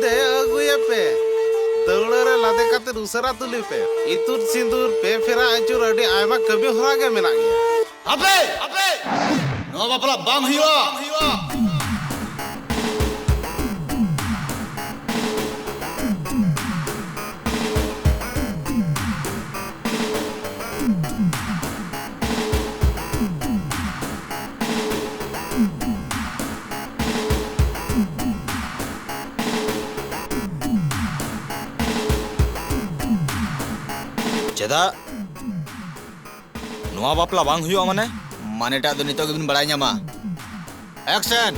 ᱫᱮ ᱟᱹᱜᱩᱭᱮᱯᱮ, ᱫᱟᱹᱣᱲᱟᱹ ᱨᱮ ᱞᱟᱫᱮ ᱠᱟᱛᱮ ᱩᱥᱟᱹᱨᱟ ᱛᱩᱞᱤ ᱯᱮ᱾ ᱤᱛᱩᱫ ᱥᱤᱸᱫᱩᱨ, ᱯᱮ ᱯᱷᱮᱨᱟ ᱟᱹᱪᱩᱨ, ᱟᱹᱰᱤ ᱟᱭᱢᱟ ᱠᱟᱹᱢᱤ ᱦᱚᱨᱟ ᱜᱮ ᱢᱮᱱᱟᱜ ᱜᱮᱭᱟ᱾ ᱦᱟᱯᱮ! ᱦᱟᱯᱮ! ᱱᱚᱣᱟ ᱵᱟᱯᱞᱟ ᱵᱟᱝ ᱦᱩᱭᱩᱜᱼᱟ᱾ ᱫᱟᱫᱟ, ᱱᱚᱣᱟ ᱵᱟᱯᱞᱟ ᱵᱟᱝ ᱦᱩᱭᱩᱜᱼᱟ ᱢᱟᱱᱮ? ᱢᱟᱱᱮᱴᱟᱜ ᱫᱚ ᱱᱤᱛᱚᱜ ᱜᱮᱵᱤᱱ ᱵᱟᱲᱟᱭ ᱧᱟᱢᱟ᱾ ᱮᱠᱥᱮᱱ!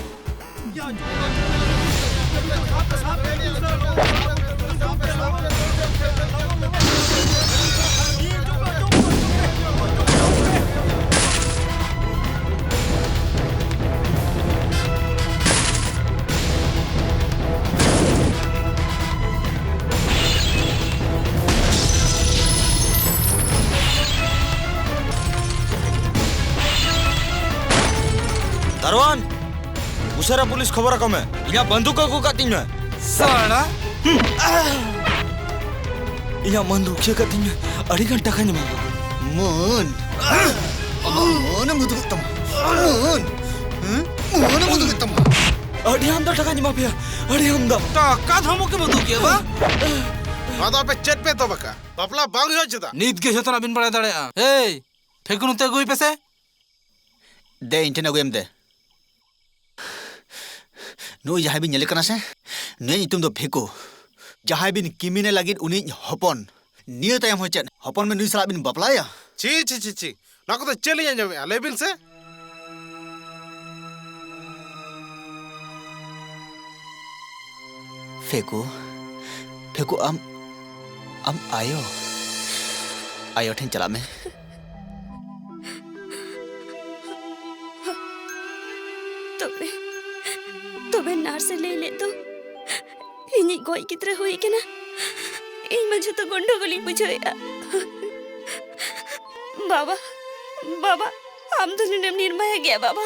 ᱫᱟᱨᱣᱟᱱ, ᱩᱥᱟᱹᱨᱟ ᱯᱩᱞᱤᱥ ᱠᱷᱚᱵᱚᱨ ᱟᱠᱚ ᱢᱮ᱾ ᱤᱧᱟᱹᱜ ᱵᱟᱱᱫᱩᱠ ᱟᱹᱜᱩ ᱠᱟᱜ ᱛᱤᱧ ᱢᱮ᱾ ᱥᱟᱲᱟ! ᱤᱧᱟᱹᱜ ᱢᱟᱹᱱ ᱨᱩᱠᱷᱤᱭᱟᱹ ᱠᱟᱜ ᱛᱤᱧ ᱢᱮ᱾ ᱟᱹᱰᱤ ᱜᱟᱱ ᱴᱟᱠᱟᱧ ᱮᱢᱟᱢᱟ᱾ ᱢᱟᱹᱱ? ᱟᱢᱟᱜ ᱢᱟᱹᱱ ᱮᱢ ᱩᱫᱩᱜ ᱛᱟᱢᱟ? ᱢᱟᱹᱱ? ᱦᱮᱸ? ᱢᱟᱹᱱ ᱮᱢ ᱩᱫᱩᱜ ᱛᱟᱢᱟ? ᱟᱹᱰᱤ ᱟᱢᱫᱟ ᱴᱟᱠᱟᱧ ᱮᱢᱟ ᱯᱮᱭᱟ, ᱟᱹᱰᱤ ᱟᱢᱫᱟ᱾ ᱴᱟᱠᱟ ᱫᱷᱟᱢᱚᱠ ᱮᱢ ᱩᱫᱩᱜ ᱜᱮᱭᱟ ᱵᱟ? ᱱᱚᱣᱟ ᱫᱚ ᱟᱯᱮ ᱪᱮᱫ ᱯᱮ ᱮᱛᱚᱦᱚᱵ ᱟᱠᱟᱫ? ᱵᱟᱯᱞᱟ ᱵᱟᱝ ᱦᱩᱭᱩᱜᱼᱟ ᱪᱮᱫᱟᱜ? ᱱᱤᱛ ᱜᱮ ᱡᱷᱚᱛᱚᱱᱟᱜ ᱵᱤᱱ ᱵᱟᱲᱟᱭ ᱫᱟᱲᱮᱭᱟᱜᱼᱟ᱾ ᱮᱭ, ᱯᱷᱮᱠᱩ ᱱᱚᱛᱮ ᱟᱹᱜᱩᱭ ᱯᱮᱥᱮ᱾ ᱫᱮ, ᱤᱧ ᱴᱷᱮᱱ ᱟᱹᱜᱩᱭᱮᱢ ᱫᱮ᱾ ᱱᱩᱭ ᱡᱟᱦᱟᱸᱭ ᱵᱤᱱ ᱧᱮᱞᱮ ᱠᱟᱱᱟ ᱥᱮ, ᱱᱩᱭᱟᱜ ᱧᱩᱛᱩᱢ ᱫᱚ ᱯᱷᱮᱠᱩ᱾ ᱡᱟᱦᱟᱸᱭ ᱵᱤᱱ ᱠᱤᱢᱤᱱᱮ ᱞᱟᱹᱜᱤᱫ ᱩᱱᱤᱭᱤᱡ ᱦᱚᱯᱚᱱ᱾ ᱱᱤᱭᱟᱹ ᱛᱟᱭᱚᱢ ᱦᱚᱸ ᱪᱮᱫ? ᱦᱚᱯᱚᱱ ᱢᱮ ᱱᱩᱭ ᱥᱟᱞᱟᱜ ᱵᱤᱱ ᱵᱟᱯᱞᱟᱭᱟ? ᱪᱷᱤ, ᱪᱷᱤ, ᱪᱷᱤ, ᱪᱷᱤ᱾ ᱱᱚᱣᱟ ᱠᱚᱫᱚ ᱪᱮᱫ ᱞᱤᱧ ᱟᱸᱡᱚᱢᱮᱜᱼᱟ? ᱞᱟᱹᱭ ᱵᱤᱱ ᱥᱮ᱾ ᱯᱷᱮᱠᱩ, ᱯᱷᱮᱠᱩ, ᱟᱢ, ᱟᱢ ᱟᱭᱳ, ᱟᱭᱳ ᱴᱷᱮᱱ ᱪᱟᱞᱟᱜ ᱢᱮ᱾ ᱛᱚᱵᱮ, ᱛᱚᱵᱮ ᱱᱟᱨᱥ ᱮ ᱞᱟᱹᱭ ᱞᱮᱫ ᱫᱚ ᱤᱧᱤᱡ ᱜᱚᱡ ᱜᱤᱫᱽᱨᱟᱹ ᱦᱩᱭ ᱠᱟᱱᱟ᱾ ᱤᱧ ᱢᱟ ᱡᱷᱚᱛᱚ ᱜᱚᱱᱰᱚᱜᱳᱞᱤᱧ ᱵᱩᱡᱷᱟᱹᱣᱮᱫᱼᱟ᱾ ᱵᱟᱵᱟ, ᱵᱟᱵᱟ, ᱟᱢ ᱫᱚ ᱱᱩᱱᱟᱹᱜ ᱮᱢ ᱱᱤᱨᱢᱟᱭᱟ ᱜᱮᱭᱟ, ᱵᱟᱵᱟ᱾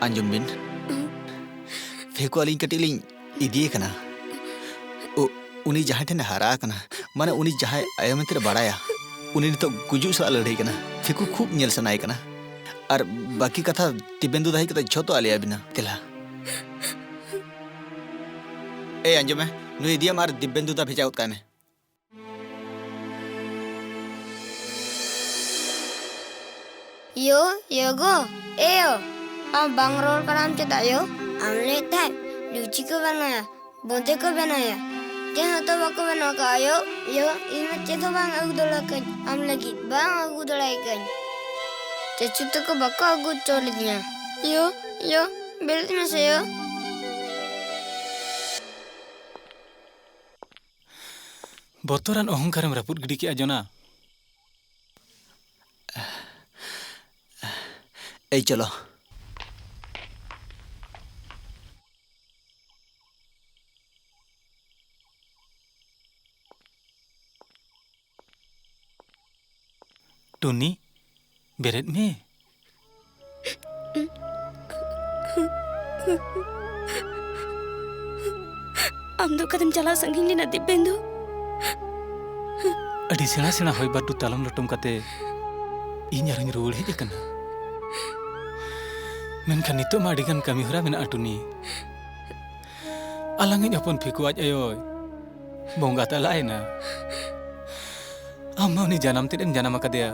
ᱟᱸᱡᱚᱢ ᱵᱤᱱ, ᱯᱷᱮᱠᱩ ᱟᱹᱞᱤᱧ ᱠᱟᱹᱴᱤᱡ ᱞᱤᱧ ᱤᱫᱤᱭᱮ ᱠᱟᱱᱟ᱾ ᱩ-, ᱩᱱᱤ ᱡᱟᱦᱟᱸᱭ ᱴᱷᱮᱱ ᱮ ᱦᱟᱨᱟ ᱟᱠᱟᱱᱟ, ᱢᱟᱱᱮ ᱩᱱᱤ ᱡᱟᱦᱟᱸᱭ ᱟᱭᱳ ᱢᱮᱱᱛᱮ ᱵᱟᱲᱟᱭᱟ, ᱩᱱᱤ ᱱᱤᱛᱚᱜ ᱜᱩᱡᱩᱜ ᱥᱟᱞᱟᱜ ᱞᱟᱹᱲᱦᱟᱹᱭ ᱠᱟᱱᱟ᱾ ᱯᱷᱮᱠᱩ ᱠᱷᱩᱵ ᱧᱮᱞ ᱥᱟᱱᱟᱭᱮ ᱠᱟᱱᱟ᱾ ᱟᱨ ᱵᱟᱹᱠᱤ ᱠᱟᱛᱷᱟ ᱫᱤᱵᱮᱱᱫᱩ ᱫᱟ ᱦᱮᱡ ᱠᱟᱛᱮ ᱡᱷᱚᱛᱚ ᱟᱞᱮ ᱟᱵᱤᱱᱟ᱾ ᱫᱮᱞᱟ᱾ ᱮᱭ, ᱟᱸᱡᱚᱢ ᱢᱮ, ᱱᱩᱭ ᱤᱫᱤᱭᱮᱢ ᱟᱨ ᱫᱤᱵᱮᱱᱫᱩ ᱫᱟ ᱵᱷᱮᱡᱟ ᱜᱚᱫ ᱠᱟᱭ ᱢᱮ᱾ ᱭᱳ, ᱭᱳ ᱜᱳ, ᱮ ᱭᱳ, ᱟᱢ ᱵᱟᱝ ᱨᱚᱲ ᱠᱟᱱᱟᱢ ᱪᱮᱫᱟᱜ ᱭᱳ? ᱟᱢ ᱞᱟᱹᱭᱮᱫ ᱛᱟᱦᱮᱸᱫ ᱞᱩᱪᱤ ᱠᱚ ᱵᱮᱱᱟᱣᱟ, ᱵᱚᱫᱮ ᱠᱚ ᱵᱮᱱᱟᱣᱟ᱾ ᱪᱮᱫ ᱦᱚᱸᱛᱚ ᱵᱟᱠᱚ ᱵᱮᱱᱟᱣ ᱠᱟᱜᱼᱟ ᱭᱳ᱾ ᱭᱳ, ᱤᱧ ᱢᱟ ᱪᱮᱫ ᱦᱚᱸ ᱵᱟᱝ ᱟᱹᱜᱩ ᱫᱟᱲᱮ ᱠᱟᱹᱧ, ᱟᱢ ᱞᱟᱹᱜᱤᱫ ᱵᱟᱝ ᱟᱹᱜᱩ ᱫᱟᱲᱮ ᱠᱟᱹᱧ᱾ ᱪᱟᱪᱩ ᱛᱟᱠᱚ ᱵᱟᱠᱚ ᱟᱹᱜᱩ ᱦᱚᱪᱚ ᱞᱤᱫᱤᱧᱟ᱾ ᱭᱳ, ᱭᱳ, ᱵᱮᱨᱮᱫ ᱢᱮᱥᱮ ᱭᱳ᱾ ᱵᱚᱛᱚᱨᱟᱱ ᱚᱦᱚᱝᱠᱟᱨᱮᱢ ᱨᱟᱹᱯᱩᱫ ᱜᱤᱰᱤ ᱠᱮᱜᱼᱟ, ᱡᱚᱱᱟ᱾ ᱮᱭ ᱪᱚᱞᱚ᱾ ᱴᱩᱱᱤ, ᱵᱮᱨᱮᱫ ᱢᱮ᱾ ᱟᱢ ᱫᱚ ᱚᱠᱟᱛᱮᱢ ᱪᱟᱞᱟᱣ ᱥᱟᱺᱜᱤᱧ ᱞᱮᱱᱟ, ᱫᱤᱵᱮᱱᱫᱩ? ᱟᱹᱰᱤ ᱥᱮᱬᱟ ᱥᱮᱬᱟ ᱦᱚᱭ ᱵᱟᱹᱨᱰᱩ ᱛᱟᱞᱚᱢ ᱞᱚᱴᱚᱢ ᱠᱟᱛᱮ ᱤᱧ ᱟᱨᱦᱚᱸᱧ ᱨᱩᱣᱟᱹᱲ ᱦᱮᱡ ᱟᱠᱟᱱᱟ᱾ ᱢᱮᱱᱠᱷᱟᱱ ᱱᱤᱛᱚᱜ ᱢᱟ ᱟᱹᱰᱤ ᱜᱟᱱ ᱠᱟᱹᱢᱤ ᱦᱚᱨᱟ ᱢᱮᱱᱟᱜᱼᱟ, ᱴᱩᱱᱤ᱾ ᱟᱞᱟᱝᱤᱡ ᱦᱚᱯᱚᱱ ᱯᱷᱤᱠᱩ ᱟᱡ ᱟᱭᱳᱭ ᱵᱚᱸᱜᱟ ᱛᱟᱞᱟᱭᱮᱱᱟ᱾ ᱟᱢ ᱢᱟ ᱩᱱᱤ ᱡᱟᱱᱟᱢ ᱛᱮᱫ ᱮᱢ ᱡᱟᱱᱟᱢ ᱟᱠᱟᱫᱮᱭᱟ,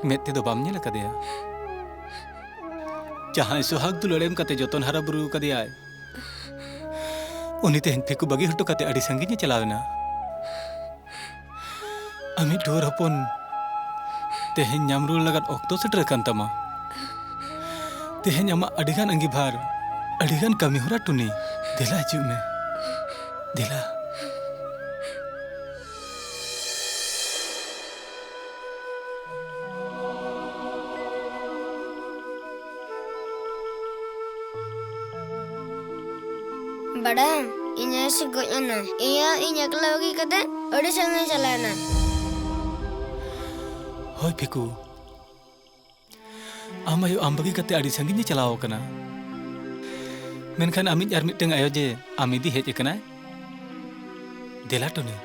ᱢᱮᱫ ᱛᱮᱫᱚ ᱵᱟᱢ ᱧᱮᱞ ᱟᱠᱟᱫᱮᱭᱟ᱾ ᱡᱟᱦᱟᱸᱭ ᱥᱚᱦᱟᱜᱽ ᱫᱩᱞᱟᱹᱲ ᱮᱢ ᱠᱟᱛᱮ ᱡᱚᱛᱚᱱ ᱦᱟᱨᱟ ᱵᱩᱨᱩ ᱟᱠᱟᱫᱮᱭᱟᱭ, ᱩᱱᱤ ᱛᱮᱦᱮᱧ ᱯᱷᱤᱠᱩ ᱵᱟᱹᱜᱤ ᱦᱚᱴᱚ ᱠᱟᱛᱮ ᱟᱹᱰᱤ ᱥᱟᱺᱜᱤᱧ ᱮ ᱪᱟᱞᱟᱣ ᱮᱱᱟ᱾ ᱟᱢᱤᱡ ᱴᱩᱣᱟᱹᱨ ᱦᱚᱯᱚᱱ, ᱛᱮᱦᱮᱧ ᱧᱟᱢ ᱨᱩᱣᱟᱹᱲ ᱞᱟᱜᱟᱫ ᱚᱠᱛᱚ ᱥᱮᱴᱮᱨ ᱟᱠᱟᱱ ᱛᱟᱢᱟ᱾ ᱛᱮᱦᱮᱧ ᱟᱢᱟᱜ ᱟᱹᱰᱤᱜᱟᱱ ᱟᱺᱜᱤᱵᱷᱟᱨ, ᱟᱹᱰᱤᱜᱟᱱ ᱠᱟᱹᱢᱤ ᱦᱚᱨᱟ, ᱴᱩᱱᱤ᱾ ᱫᱮᱞᱟ ᱦᱤᱡᱩᱜ ᱢᱮ, ᱫᱮᱞᱟ᱾ ᱵᱟᱰᱟᱭᱟᱢ, ᱤᱧ ᱟᱭᱳ ᱥᱮ ᱜᱚᱡ ᱮᱱᱟ᱾ ᱤᱧ ᱟᱭᱳ ᱤᱧ ᱮᱠᱞᱟ ᱵᱟᱹᱜᱤ ᱠᱟᱛᱮ ᱟᱹᱰᱤ ᱥᱟᱺᱜᱤᱧ ᱪᱟᱞᱟᱣ ᱮᱱᱟ᱾ ᱦᱳᱭ ᱯᱷᱤᱠᱩ, ᱟᱢ ᱟᱭᱳ ᱟᱢ ᱵᱟᱹᱜᱤ ᱠᱟᱛᱮ ᱟᱹᱰᱤ ᱥᱟᱺᱜᱤᱧ ᱮ ᱪᱟᱞᱟᱣ ᱟᱠᱟᱱᱟ᱾ ᱢᱮᱱᱠᱷᱟᱱ ᱟᱢᱤᱡ ᱟᱨ ᱢᱤᱫᱴᱟᱝ ᱟᱭᱳ ᱡᱮ ᱟᱢ ᱤᱫᱤ ᱦᱮᱡ ᱟᱠᱟᱱᱟᱭ᱾ ᱫᱮᱞᱟ ᱴᱩᱱᱤ᱾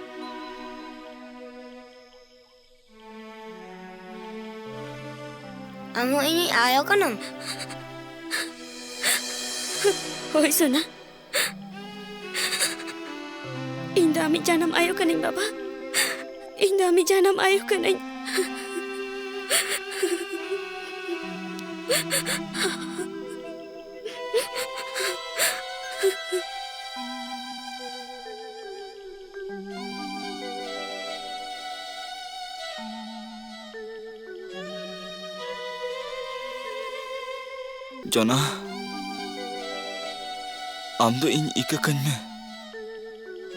ᱟᱢ ᱦᱚᱸ ᱤᱧᱤᱡ ᱟᱭᱳ ᱠᱟᱱᱟᱢ? ᱦᱳᱭ ᱥᱳᱱᱟ, ᱤᱧ ᱫᱚ ᱟᱢᱤᱡ ᱡᱟᱱᱟᱢ ᱟᱭᱳ ᱠᱟᱹᱱᱟᱹᱧ ᱵᱟᱵᱟ᱾ ᱤᱧ ᱫᱚ ᱟᱢᱤᱡ ᱡᱟᱱᱟᱢ ᱟᱭᱳ ᱠᱟᱹᱱᱟᱹᱧ᱾ ᱡᱚᱱᱟ, ᱟᱢ ᱫᱚ ᱤᱧ ᱤᱠᱟᱹ ᱠᱟᱹᱧ ᱢᱮ᱾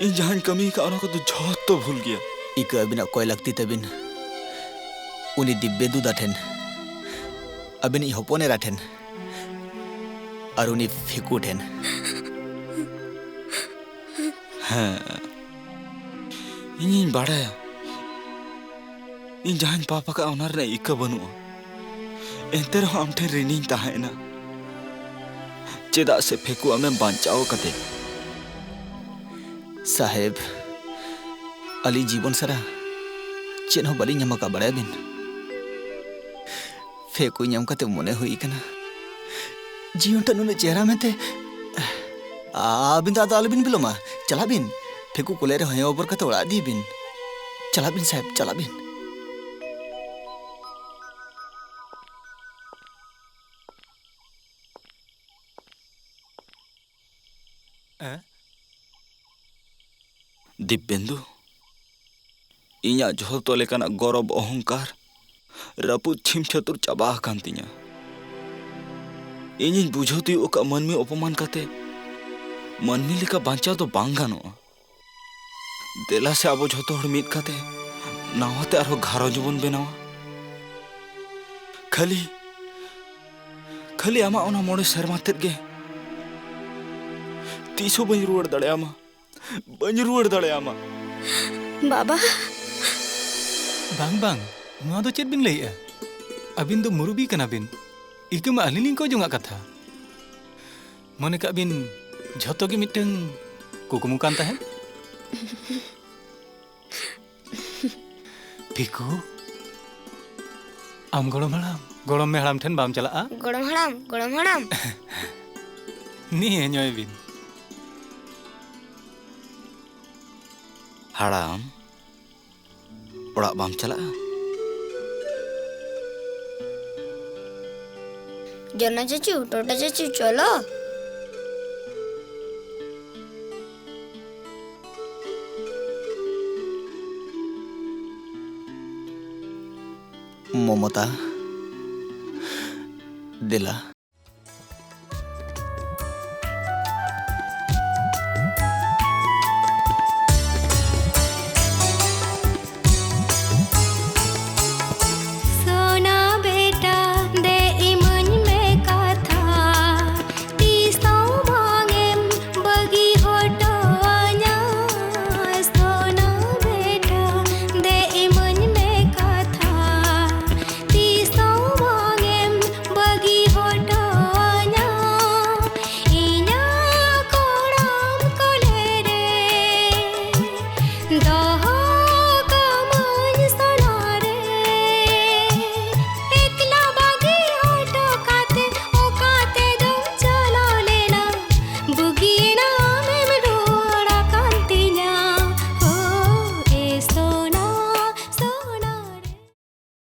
ᱤᱧ ᱡᱟᱦᱟᱸᱧ ᱠᱟᱹᱢᱤ ᱟᱠᱟᱫ, ᱚᱱᱟ ᱠᱚᱫᱚ ᱡᱷᱚᱛᱚ ᱵᱷᱩᱞ ᱜᱮᱭᱟ᱾ ᱤᱠᱟᱹ ᱟᱹᱵᱤᱱᱟᱜ ᱠᱚᱭ ᱞᱟᱹᱠᱛᱤ ᱛᱟᱹᱵᱤᱱ ᱩᱱᱤ ᱫᱤᱵᱽᱵᱮᱱᱫᱩ ᱫᱟ ᱴᱷᱮᱱ, ᱟᱹᱵᱤᱱᱤᱡ ᱦᱚᱯᱚᱱ ᱮᱨᱟ ᱴᱷᱮᱱ, ᱟᱨ ᱩᱱᱤ ᱯᱷᱤᱠᱩ ᱴᱷᱮᱱ᱾ ᱦᱮᱸ, ᱤᱧᱤᱧ ᱵᱟᱲᱟᱭᱟ, ᱤᱧ ᱡᱟᱦᱟᱸᱧ ᱯᱟᱯ ᱟᱠᱟᱫᱼᱟ, ᱚᱱᱟ ᱨᱮᱱᱟᱜ ᱤᱠᱟᱹ ᱵᱟᱹᱱᱩᱜᱼᱟ᱾ ᱮᱱᱛᱮ ᱨᱮᱦᱚᱸ ᱟᱢ ᱴᱷᱮᱱ ᱨᱤᱱᱤᱧ ᱛᱟᱦᱮᱸ ᱮᱱᱟ, ᱪᱮᱫᱟᱜ ᱥᱮ ᱯᱷᱮᱠᱩ ᱟᱢᱮᱢ ᱵᱟᱧᱪᱟᱣ ᱟᱠᱟᱫᱮ᱾ ᱥᱟᱦᱮᱵᱽ, ᱟᱹᱞᱤᱧ ᱡᱤᱵᱚᱱ ᱥᱟᱨᱟ ᱪᱮᱫ ᱦᱚᱸ ᱵᱟᱹᱞᱤᱧ ᱧᱟᱢ ᱟᱠᱟᱫ, ᱵᱟᱲᱟᱭᱟᱵᱤᱱ? ᱯᱷᱮᱠᱩ ᱧᱟᱢ ᱠᱟᱛᱮ ᱢᱚᱱᱮ ᱦᱩᱭ ᱠᱟᱱᱟ, ᱡᱤᱭᱚᱱ ᱴᱟᱜ ᱱᱩᱱᱟᱹᱜ ᱪᱮᱦᱨᱟ ᱢᱮᱱᱛᱮ᱾ ᱟᱹᱵᱤᱱ ᱫᱚ ᱟᱫᱚ ᱟᱞᱚᱵᱤᱱ ᱵᱤᱞᱚᱢᱟ, ᱪᱟᱞᱟᱜ ᱵᱤᱱ᱾ ᱯᱷᱮᱠᱩ ᱠᱚᱞᱮᱡᱽ ᱨᱮ ᱦᱚᱭᱚ ᱚᱵᱚᱨ ᱠᱟᱛᱮ ᱚᱲᱟᱜ ᱤᱫᱤᱭᱮ ᱵᱤᱱ᱾ ᱪᱟᱞᱟᱜ ᱵᱤᱱ ᱥᱟᱦᱮᱵᱽ, ᱪᱟᱞᱟᱜ ᱵᱤᱱ᱾ ᱫᱤᱵᱽᱵᱮᱱᱫᱩ, ᱤᱧᱟᱜ ᱡᱷᱚᱛᱚ ᱞᱮᱠᱟᱱᱟᱜ ᱜᱚᱨᱚᱵ, ᱚᱦᱚᱝᱠᱟᱨ ᱨᱟᱹᱯᱩᱫ ᱪᱷᱤᱢ ᱪᱷᱟᱹᱛᱩᱨ ᱪᱟᱵᱟ ᱟᱠᱟᱱ ᱛᱤᱧᱟ᱾ ᱤᱧᱤᱧ ᱵᱩᱡᱷᱟᱹᱣ ᱛᱤᱭᱳᱜ ᱟᱠᱟᱫ, ᱢᱟᱹᱱᱢᱤ ᱚᱯᱚᱢᱟᱱ ᱠᱟᱛᱮ ᱢᱟᱹᱱᱢᱤ ᱞᱮᱠᱟ ᱵᱟᱧᱪᱟᱣ ᱫᱚ ᱵᱟᱝ ᱜᱟᱱᱚᱜᱼᱟ᱾ ᱫᱮᱞᱟ ᱥᱮ ᱟᱵᱚ ᱡᱷᱚᱛᱚ ᱦᱚᱲ ᱢᱤᱫ ᱠᱟᱛᱮ ᱱᱟᱣᱟ ᱛᱮ ᱟᱨᱦᱚᱸ ᱜᱷᱟᱨᱚᱸᱡᱽ ᱵᱚᱱ ᱵᱮᱱᱟᱣᱟ᱾ ᱠᱷᱟᱹᱞᱤ, ᱠᱷᱟᱹᱞᱤ ᱟᱢᱟᱜ ᱚᱱᱟ ᱢᱚᱬᱮ ᱥᱮᱨᱢᱟ ᱛᱮᱫ ᱜᱮ ᱛᱤᱥ ᱦᱚᱸ ᱵᱟᱹᱧ ᱨᱩᱣᱟᱹᱲ ᱫᱟᱲᱮᱭᱟᱢᱟ᱾ ᱵᱟᱹᱧ ᱨᱩᱣᱟᱹᱲ ᱫᱟᱲᱮᱭᱟᱢᱟ᱾ ᱵᱟᱵᱟ᱾ ᱵᱟᱝ, ᱵᱟᱝ, ᱱᱚᱣᱟ ᱫᱚ ᱪᱮᱫ ᱵᱤᱱ ᱞᱟᱹᱭᱮᱜᱼᱟ? ᱟᱹᱵᱤᱱ ᱫᱚ ᱢᱩᱨᱩᱵᱤ ᱠᱟᱱᱟ ᱵᱤᱱ᱾ ᱤᱠᱟᱹ ᱢᱟ ᱟᱹᱞᱤᱧ ᱞᱤᱧ ᱠᱚᱭ ᱡᱚᱝᱟᱜ ᱠᱟᱛᱷᱟ᱾ ᱢᱚᱱᱮ ᱠᱟᱜ ᱵᱤᱱ, ᱡᱷᱚᱛᱚ ᱜᱮ ᱢᱤᱫᱴᱟᱝ ᱠᱩᱠᱢᱩ ᱠᱟᱱ ᱛᱟᱦᱮᱸᱫ᱾ ᱯᱷᱤᱠᱩ, ᱟᱢ ᱜᱚᱲᱚᱢ ᱦᱟᱲᱟᱢ, ᱜᱚᱲᱚᱢ ᱢᱮ ᱦᱟᱲᱟᱢ ᱴᱷᱮᱱ ᱵᱟᱢ ᱪᱟᱞᱟᱜᱼᱟ? ᱜᱚᱲᱚᱢ ᱦᱟᱲᱟᱢ, ᱜᱚᱲᱚᱢ ᱦᱟᱲᱟᱢ᱾ ᱱᱤᱭᱟᱹ ᱧᱚᱭ ᱵᱤᱱ᱾ ᱦᱟᱲᱟᱢ, ᱚᱲᱟᱜ ᱵᱟᱢ ᱪᱟᱞᱟᱜᱼᱟ? ᱡᱚᱱᱟ ᱪᱟᱪᱩ, ᱴᱚᱴᱟ ᱪᱟᱪᱩ, ᱪᱚᱞᱚ᱾ ᱢᱚᱢᱚᱛᱟ, ᱫᱮᱞᱟ,